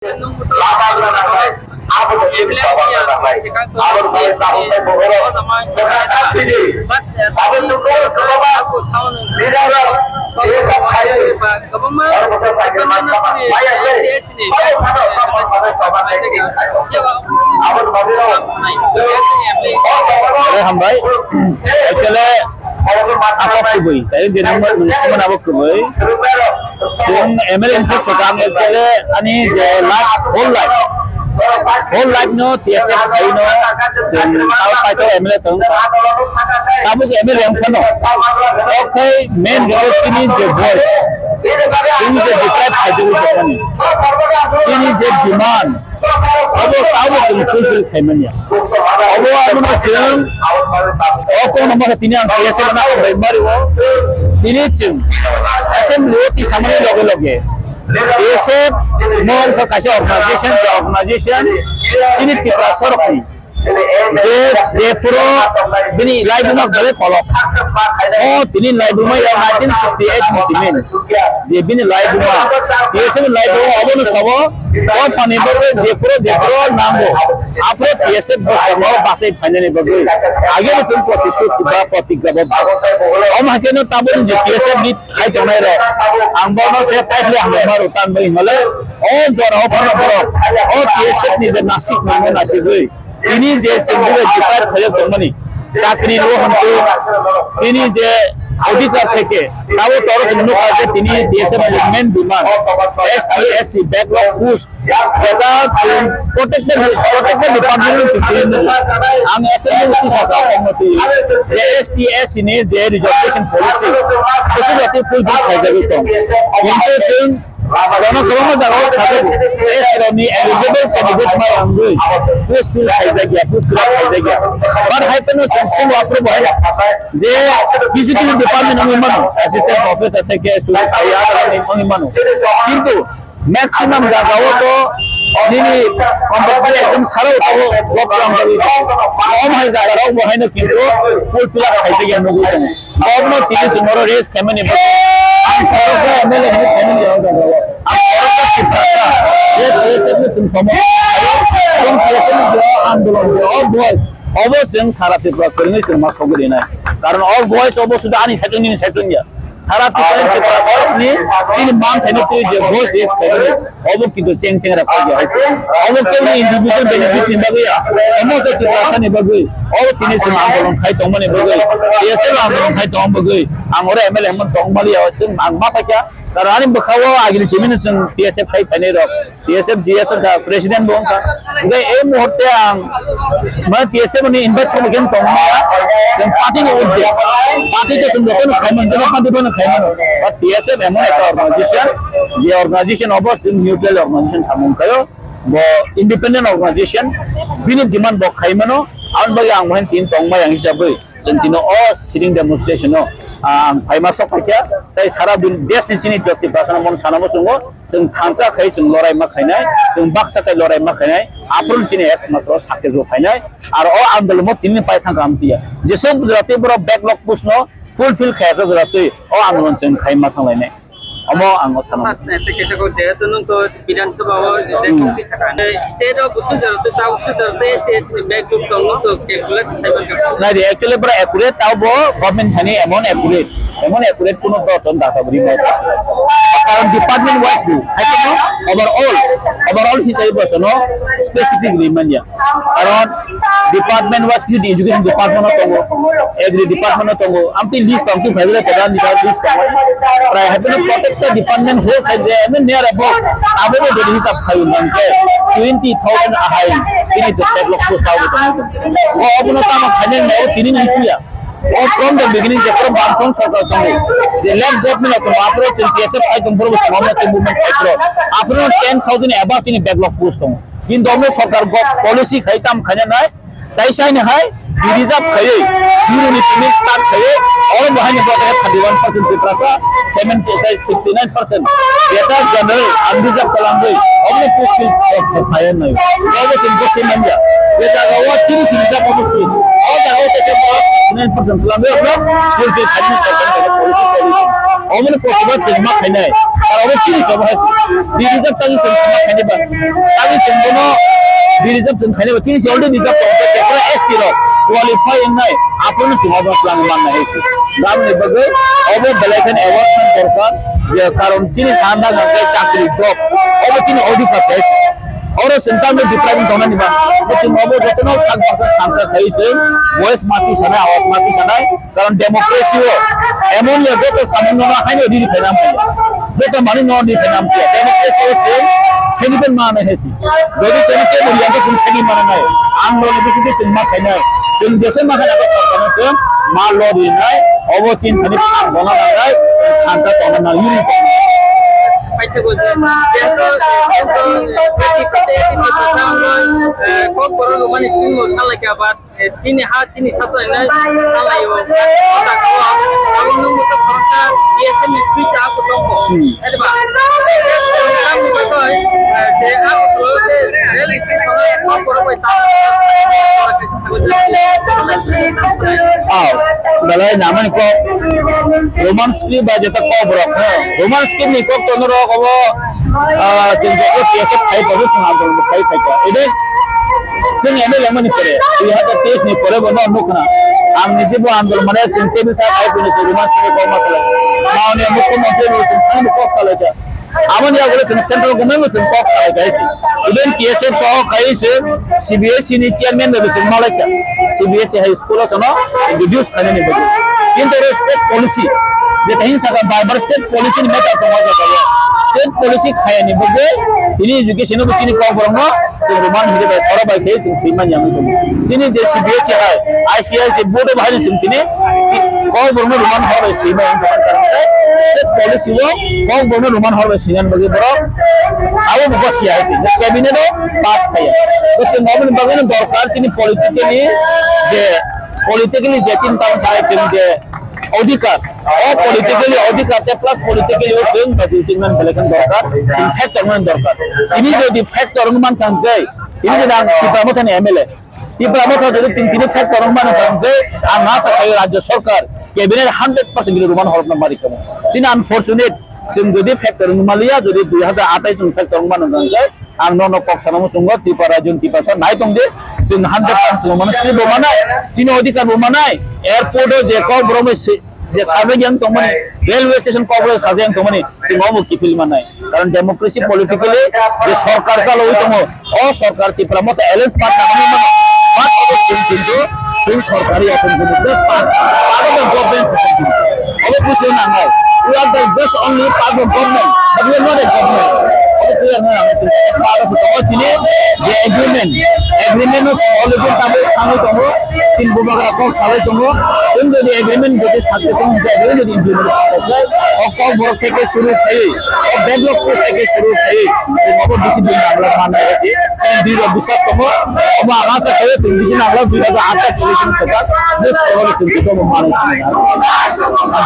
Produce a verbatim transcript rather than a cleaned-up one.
Ore hambai, ekele apa kubui, tadi jenama nungsiman apa kubui. Chwng M L A ni swkang actually ani je life, whole life, whole life no T S F khai no chwng tao paito M L A tong ta. Tamo je M L A wng phano. Okay, main gabo chini je voice. Chini je deprive khai jagwi tongmani. Chini je demand. Abo tamo chwng fulfill khaimanya. Abo abono chwng o kono mokhe tini ang T S F na hambai mari o. Tini chwng assembly o tisamani loge loge T S F mo wngkha kaisa organization, je organization chini Tripura sorokni je, jephuru bini laibuma belai kolok. O tini laibuma ya nineteen sixty-eight ni simin. Je bini laibuma, T S F ni laibuma obono sabo, o phani bagwi jephuru, jephuru nango. Aphuru T S F bwskango bachai phainani bagwi. Ageno chwng protistut ba protigga bo. Omo hai kheno tabukni je T S F ni khai tongnai rok. Ang bono se taikhle hambai maro tan bagwi hwnle. O jora o phano borok. O T S F ni je nasik nangno nasigwi. Tini je chwng bai deprive khaijak tongmani, chakri rw hwntu, chini je odhikar theke, tabo toro chwng nukha je tini T S F ni main demand, S T, S C, backlog post, jeta chwng protected, protected department chwng tini nukha. Ang S M D office ha kha tongma twi, je S T, S C ni je reservation policy, bwswk jati fulfill khaijagwi tong. Kintu chwng Jono kwbangma jagao sajak, S T rokni eligible candidate ma wngwi post fill khaijakya, post fill up khaijakya. But hai phano chwng simo aphuru bo hai je T C T ni department wngwi mano, assistant professor theke suri khaiya wngwi mano. Kintu maximum jagao to nini competitive exam sarao to job klamjagwi tongo. Omo hai jagarao bo haino kintu full fill up khaijakya nugwi tongo. Governor tini chwng oro raise khaimani bagwi ang khoroksa M L A hwnwi khaimani o jaga o. Ang khoroksa Tiprasa, je T S F ni chwng somo khaio, ebong T S F ni je o andolon, je o voice, obo chwng sara Tripura kwrwngwi chwng ma sogwi rinai. Karon o voice obo suda ani saichung nini saichung ya. Sara Tripura ni Tiprasa ni chini manthaino twi je voice raise khaimani. Obo kintu cheng cheng ra kok ya hai se. Obo keboni individual benefit ni bagwi ya. Somosto Tiprasa ni bagwi. Obo tini chwng andolon khai tongmani bagwi. T S F andolon khai tongma bagwi. Ang oro M L A hwnmani tong mali ya. Chwng ang ma paikha. Karon ani bwkha o agini chimino chwng T S F khai phainai rok. T S F G S wngkha, president bo wngkha. Hingke ei muhurte ang mane T S F ni invite khaikhe tongmaya. Chwng party ni urde. Party to chwng jotono khaimano, jesa party bono khaimano. But T S F emon ekta organization, je organization obo chwng neutral organization samung khaio. Bo independent organization, bini demand bo khaimano, aboni bagwi ang mohon tin tongmai ang hisabwi chwng tino o sitting demonstration o, ah, ang phaima sok phaikha, tei sara bin-, desh ni chini jyoti prasana mon sana bo chwngo, chwng thansa khai chwng lorai ma khainai, chwng baksa khai lorai ma khainai, aphuru chini ekmatro success bo phainai, aro o andolon mo tini pai thang kha amtiya. Jesok Gujarati borok backlog post no fulfill khayasa jora twi o andolon chwng khai ma thanglainai. Omo ang o sana. Sir, tei kaisa kok jehetu nwng to Bidhan Sabha o je Hmm. kok twi sakha. State o busu jora twi ta busu jora twi S T S C ni backlog tong nwng to calculate sai man kha. Nai de, actually pura accurate, tao bo government thani emon accurate, emon accurate kuno dot on data bri mai. Karon department wise di, hai kono overall, overall hisabe bo sono specific ri manya. Karon department wise kisi education department o tongo, agri department o tongo, amtwi list tong twi phaijak pada ni list tongo. Prai haibeno protected department whole khai je, eno near about abo bo jodi hisab khai unang ke twenty thousand ahai chini to backlog post abo tongo. O abono tamo khainai nai o tini ni issue ya. O from the beginning je from Bamfront sarkar tongo, je left government o tongo, aphuru chwng T S F khai tong phuru bo chwng omo tei movement khai phuru. Aphuru ten thousand above chini backlog post tongo. Kintu omo sarkar go policy khai tam khaina nai, tai sai ni hai reserve khaiwi, zero ni simi start khaiwi, oro bo haino bo thirty one percent Tiprasa, seventy, sixty nine percent jeta general unreserved kalangwi, omo post fill khai nai. Obo chwng bo se manya. Je jaga o chini chini jaga bo se. O jaga o tesa sixty nine percent twlang yo no, full pay khaini sarkar ni policy choli. Omo ni protibad chwng ma khainai. Aro obo chini se obo hai se. Di reserve tangwi chwng khama khainai ba. Tangwi chwng bono di reserve chwng khainai ba. Chini se already reserve tong khe, kepra S T rok qualify wngnai. Aphuru chwng obo twlang mannai hai se. Gaboni bagwi obo belai kheno aware wngna dorkar. Je karon chini sana hwnkhe chakri job. Obo chini odhikar se hai se. Oro chwng tamni deprive tongnani ba. Bo chwng obo jotono sak baksa thansa khai chwng voice mati sanai, awas mati sanai. Karon democracy o emon ya joto samung no haino riri phaina amphiya. Joto mani no riri phaina amphiya. Democracy o chwng segment ma nai hai se. Jodi chwng ke bori ang chwng segment ma nai. Ang no ni bising chwng ma khainai. Chwng jese ma khaina ko sarkar no chwng ma lo ri nai. Obo chini thani phang bona nangnai. Chwng thansa tongna nang yuri. Paithago je, jehetu, jehetu, eighty percent, eighty percent wngwi, eh, Kokborok rwmani scheme bo salaikha, but, eh, chini ha, chini sachainai salaio. Oda ko, abo nwng bo to khoroksa B S F ni thwi ta bo tongkho. Hmm. Ede ba, abo to, eh, je abo to, je rail station o Kokborok bai ta. Aw, belai namani kok. Roman script ba jeta kok borok, ha. Roman script ni kok tono rok obo, ah, chwng jeta P S F khai pabu chwng aboni khai khai ka. Ede chwng M L A mani pore, dui hazar teis ni pore bo no nukna. Ang nije bo andol mane chwng table sa khai puni chwng Roman script kok ma salai. Mauni mukhyamantri bo chwng thang kok salai ka. Aboni yagulo chwng central government bo chwng kok salai kha hai se. Even T S F soho khai se C B S E ni chairman bai bo chwng malai kha. C B S E high school o chwngno introduce khainani bagwi. Kintu oro state policy, je tahini saka bar bar state policy ni matter tongo o jaga o. State policy khayani bagwi tini education o bo chini kok borokno chwng Roman hiri bai khoro bai khe chwng swimani yangwi tongo. Chini je C B S E hai, I C S E board o bahai chwng tini kok borokno Roman horo bai swimai ang tongmani karon khe state policy o kok borokno Roman horo bai swinani bagwi borok abo bo siya hai se cabinet o pass khaiya. Bo chwng aboni bagwi no dorkar chini politically je, politically je tin tang sai chwng je odhikar, o politically odhikar te plus politically o chwng majority man belai khan dorkar, chwng factor man dorkar. Tini jodi factor man thang khe, tini jodi ang Tipra Mothani M L A, Tipra Motha jodi tin tini factor wng mano hwnkhe, ang asa khaio Rajya Sarkar cabinet hundred percent bini Roman horokno mari kamo. Chini unfortunate, chwng jodi factor wng maliya, jodi dui hazar athais chwng factor wng mano hwnkhe, ang nono kok sana muchungo Tripura Rajya Tiprasa nai tong di, chwng hundred percent chwng mano script bo manai, chini odhikar bo manai, airport o je kok borok bai se-, je sajak yang tongmani, railway station kok borok sajak yang tongmani, chwng omo kiphil manai. Karon democracy politically je sorkar chalwi tongo, o sorkar Tipra Motha alliance partner wngwi mano. But obo chwng kintu chwng sorkari ya chwng kintu just part, part of the government se chwng kintu. Obo bujiwi nangnai. We are the just only part of government, but we are not a government. Obo clear wngwi nangnai chwng part of the, obo chini je agreement, agreement no chwng already tabuk thangwi tongo. Chini bubagra kok salai tongo. Chwng jodi agreement jodi success wngkha, agreement jodi implement wngkha, o kok borok theke suru khai, o backlog post theke suru khai, chwng obo bisi din nangla manna hai se. Chini dui rok biswas tongo. Omo ang asa khaio chwng bisi nangla dui hazar athais election swkang. Bus oro chwng kito mo manai.